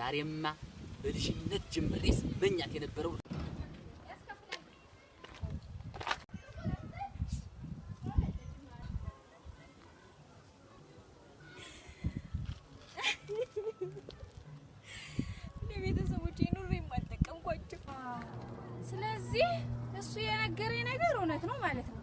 ዛሬማ በልጅነት ጀምሬ ስመኛት የነበረው ለቤተሰቦቼ ኑሮ የማልጠቀምኳቸው። ስለዚህ እሱ የነገረኝ ነገር እውነት ነው ማለት ነው።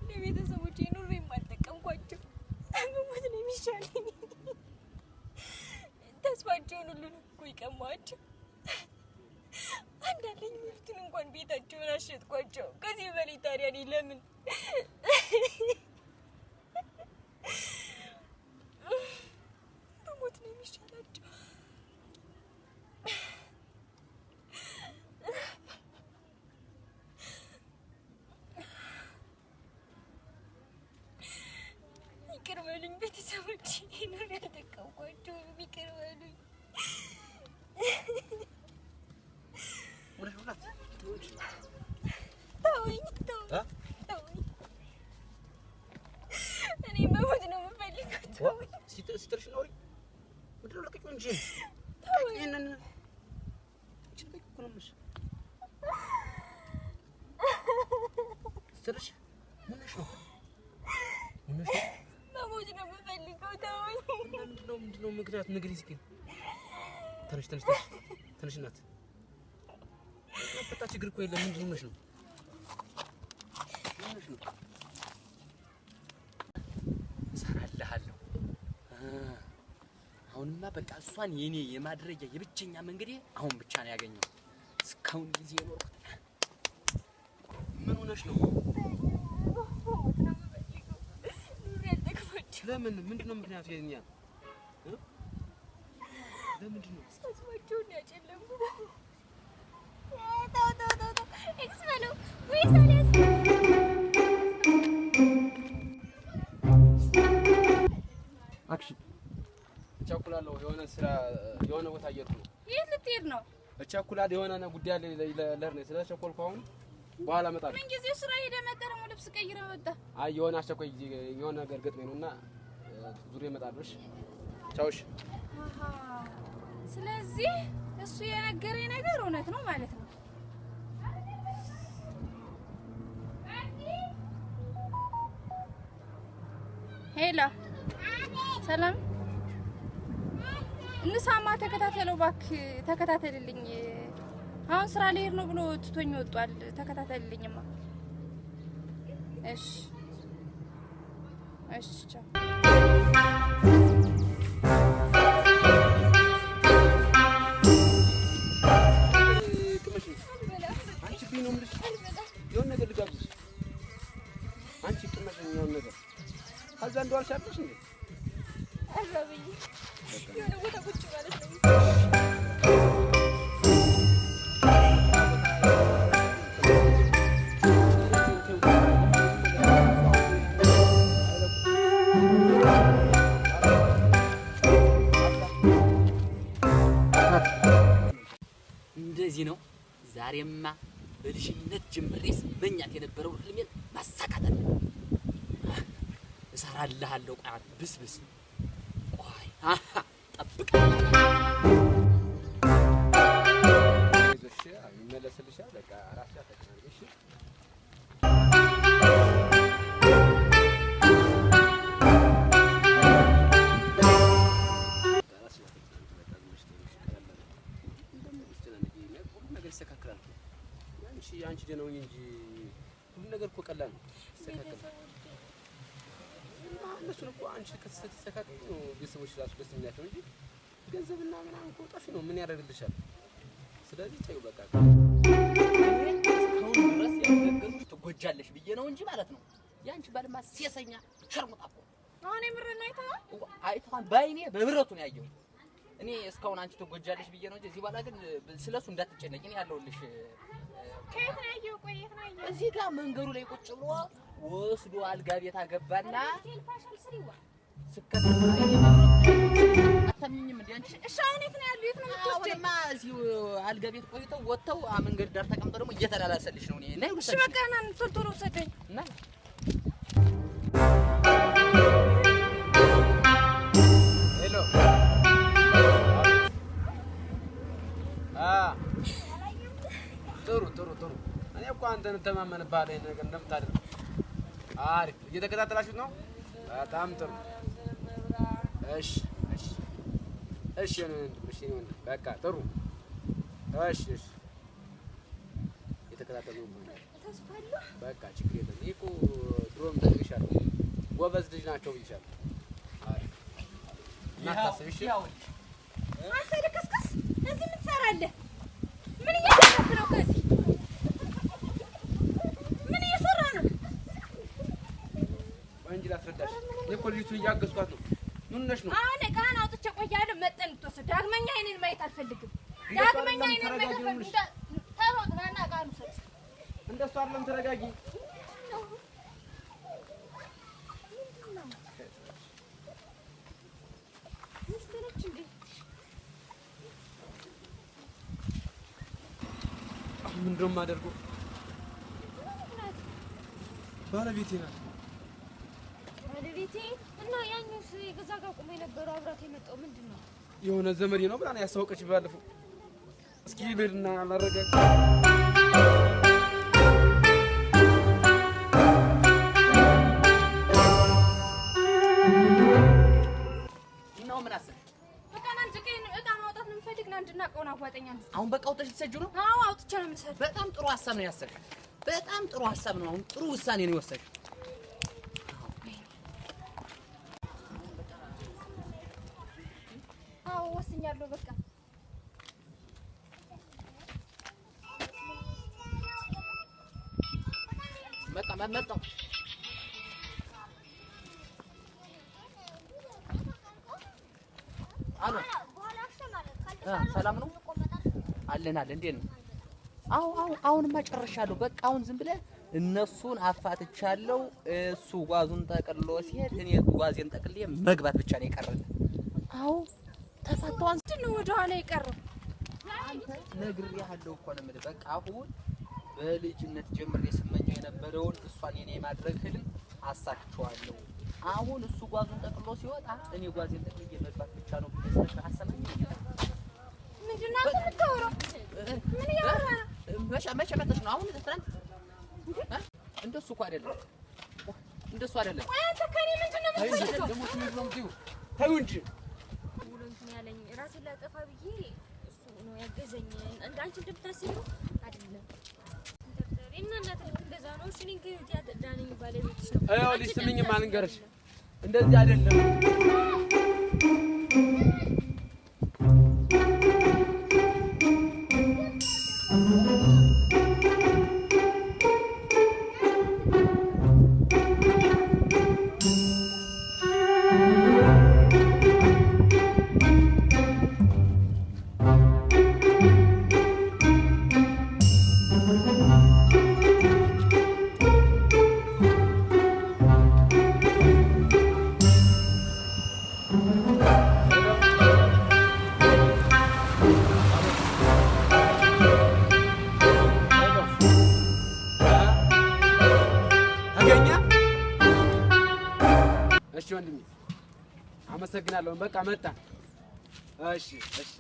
ለቤተሰቦቼ ኑሮ የማልጠቀምኳቸው ብሞት ነው የሚሻለኝ። ተስፋቸውን ሁሉ እኮ የቀማኋቸው። አንዳለኝ የሚሉትን እንኳን ቤታቸውን አሸጥኳቸው። ከዚህ በላይ ታዲያ እኔ ለምን ብሞት ነው የሚሻላቸው? ይቅር በሉኝ ቤተሰቦቼ፣ ኑሮ ያልጠቀምኳቸው ይቅር በሉኝ። ተውኝ፣ ተውኝ። እኔ መሞት ነው የምፈልገው። ተውኝ፣ ሲጥልሽ ነው ምንድን ነው? ለቅቂው እንጂ ተውኝ። ይሄንን አንቺ ልቀቂው እኮ ነው የምልሽ። ሲጥልሽ ምን ሆነሽ ነው? ምን ሆነሽ ነው? መሞት ነው የምፈልገው። ተውኝ። እና ምንድን ነው ምክንያቱ? ንገሪኝ እስኪ። ተነሽ ተነሽ ተነሽ ተነሽ እናት ፈታ ችግር እኮ የለም። ምንድን ሆነሽ ነው? ምን ሆነሽ ነው? እሰራልሃለሁ። አሁንማ በቃ እሷን የኔ የማድረጊያ የብቸኛ መንገዴ አሁን ብቻ ነው ያገኘው። እስካሁን ጊዜ የኖርኩት ምን ሆነሽ ነው? መሞት ነው የምፈልገው። ኑሮ ያልጠቅማቸው ለምን? ምንድን ነው ምክንያቱ? የኛ ለምንድን ነው? ተስፋቸውን ያጨለምኩት። ተው ተው ተው ተው፣ X በለው ወይስ አልያዝኩም? Action። እቸኩላለሁ። የሆነ ስራ የሆነ ቦታ እየሄድኩ ነው። የት ልትሄድ ነው? እቸኩላለሁ። የሆነ ጉዳይ አለ ልሄድ ነው። ስለቸኮልኩ አሁን በኋላ እመጣለሁ። ምን ጊዜ ስራ ሄደህ መጣ ደግሞ ልብስ ቀይረህ መጣ። አይ የሆነ አስቸኳይ ጊዜ የሆነ ነገር ገጥሞኝ ነው እና ዙሬ እመጣለሁ። እሺ ቻው። እሺ አሃ፣ ስለዚህ እሱ የነገረኝ ነገር እውነት ነው ማለት ነው። Hello ሰላም፣ እንሳማ ተከታተለው እባክህ፣ ተከታተልልኝ። አሁን ስራ ልሄድ ነው ብሎ ትቶኝ ወጧል። ተከታተልልኝማ። እሺ እሺ፣ ቻው። ቅመሽ አንቺ ብይ ነው የምልሽ። የሆነ ነገር ልጋብዝሽ። አንቺ ቅመሽ የሆነ ነገር ከዛ እንደዋልሽ አለሽ እንዴ? አራበኝ። የሆነ ቦታ ቁጭ ማለት ነው። እንደዚህ ነው። ዛሬማ በልጅነት ጀምሬ ስመኛት የነበረውን ህልሜን ማሳካት አለብኝ። እሰራልሃለሁ። ቆይ አንተ ብስብስ ቆይ፣ አሃ ጠብቅ። አይዞሽ፣ ይመለስልሻል። በቃ ራስሽ አትጨናነቂ እሺ። ራስሽ አትጨናነቂ። በቃ ዝም ብለሽ ተይው፣ እሺ። ቀለል አለ። እንደምን አትጨናነቂ፣ ሁሉ ነገር ይስተካከላል እኮ። አንቺ ደህና ሁኚ እንጂ ሁሉ ነገር እኮ ቀላል ነው፣ ይስተካከላል። እነሱን እኮ አንቺ ከተስተካከሉ ነው ቤተሰቦች ራሱ ደስ የሚላቸው እንጂ ገንዘብና ምናምን እኮ ጠፊ ነው። ምን ያደርግልሻል? ስለዚህ ተይው በቃ። እስካሁን ድረስ ያልነገርኩሽ ትጎጃለሽ ብዬ ነው እንጂ ማለት ነው። ያንቺ ባልማ ሴሰኛ ሸርሙጣ እኮ ነው። አሁን የምርህን ነው አይተኸዋል? አይተኸዋል? በዓይኔ በብረቱ ነው ያየሁት። እኔ እስካሁን አንቺ ትጎጃለሽ ብዬ ነው እንጂ እዚህ በኋላ ግን ስለሱ እንዳትጨነቂ እኔ ያለሁልሽ። ከየት ነው ያየኸው? ቆይ የት ነው ያየኸው? እዚህ ጋር መንገዱ ላይ ቁጭ ብሎ ወስዶ አልጋ ቤት አገባና ስከተል አታምኚኝም እንዴ አንቺ? እሺ አሁን የት ነው ያለው? የት ነው የምትወስደኝ? አሁንማ እዚሁ አልጋ ቤት ቆይተው ወጥተው መንገድ ዳር ተቀምጠው ደግሞ እየተላላሰልሽ ነው። እኔ ነይ እሺ ልውሰድሽ። በቃ ና ቶሎ ቶሎ ውሰደኝ። ነይ። Hello፣ አ ጥሩ ጥሩ ጥሩ። እኔ እኮ አንተን እተማመንብሃለሁ ይሄን ነገር እንደምታደርግ። አሪፍ እየተከታተላችሁት ነው። በጣም ጥሩ። እሺ እሺ እሺ የኔ ወንድም፣ እሺ የኔ ወንድም፣ በቃ ጥሩ። እሺ እሺ፣ እየተከታተሉ ነው። በቃ ችግር የለም። እኔ እኮ ድሮም ነግሬሻለሁ፣ ጎበዝ ልጅ ናቸው ብዬሻለሁ። አሪፍ እናታስብ። እሺ አንተ ልክስክስ እዚህ ምን ትሰራለህ? ምን እየሰራህ ነው? ከዚህ ምን እየሰራህ ነው? ቆይ እንጂ ላስረዳሽ። እኔ እኮ ልጅቱን እያገዝኳት ነው። ምን ሆነሽ ነው? አሁን እቃህን አውጥቼ ቆያለሁ። መጠን እንድትወስድ ዳግመኛ አይኔን ማየት አልፈልግም። ዳግመኛ አይኔን ማየት አልፈልግም። ተሮጥ ና እና እቃህን ውሰድ። እንደሱ አይደለም፣ ተረጋጊ። ሚስት ነች እንዴ? አሁን ምንድን ነው የማደርገው? ባለቤቴ ናት። ባለቤቴ እና ያኛውስ የገዛ ጋር ቆሞ የነበረው አብራት የመጣው ምንድን ነው? የሆነ ዘመዴ ነው ብላ ነው ያስታወቀች ባለፈው። እስኪ ልሂድና ላረጋጋ። እናው ምን አሰብሽ? በቃ ና እንጂ እቃ ማውጣት ነው የምፈልግ። ና እንድና እቃውን አዋጠኝ አንድ። አሁን በቃ አውጥተሽ ልትሰጂው ነው? አዎ አውጥቼ ነው የምሰድ። በጣም ጥሩ ሀሳብ ነው ያሰብሽው። በጣም ጥሩ ሀሳብ ነው። አሁን ጥሩ ውሳኔ ነው የወሰድሽው። አዎ ወስኛለሁ። በቃ መጣ መጣው። አሎ ሰላም ነው አለን አለን። እንዴት ነው? አዎ አዎ፣ አሁንማ ጨርሻለሁ። በቃ አሁን ዝም ብለህ እነሱን አፋትቻለሁ። እሱ ጓዙን ጠቅልሎ ሲሄድ እኔ ጓዜን ጠቅልዬ መግባት ብቻ ነው የቀረን። አዎ ተፋተዋን። ምንድን ነው ወደኋላ የቀረው? አንተ ነግሬሃለሁ እኮ ነው የምልህ። በቃ አሁን በልጅነት ጀምሬ ስመኘው የነበረውን እሷን የኔ የማድረግ ህልም አሳክቼዋለሁ። አሁን እሱ ጓዙን ጠቅልሎ ሲወጣ እኔ ጓዜን ጠቅልዬ መግባት ብቻ ነው ብዬ ስነግርህ አሰማኝ። ምንድን ነው አንተ የምታወራው? ምን እያወራህ ነው? መቼ መተሽ ነው አሁን? ትናንት እንደሱ እኮ አይደለም፣ እንደሱ አይደለም። ቆይ አንተ ከእኔ ምንድን ነው የምትፈልገው? ደግሞ ምንድን ነው የምትይው? ተይው እንጂ ብሎ እንትን ያለኝ ራሴን ላጠፋ ብዬ እሱ ነው ያገዘኝ። እንደ አንቺ እንደምታስቢው አይደለም። እና እናት ልክ እንደዛ ነው። እሺ እኔን ከህይወት ያዳነኝ ባለቤትሽ ነው። ይኸውልሽ፣ ስሚኝማ ልንገርሽ፣ እንደዚህ አይደለም። ተገኘ። እሺ ወንድሜ አመሰግናለሁ። በቃ መጣ። እሺ እሺ እሺ።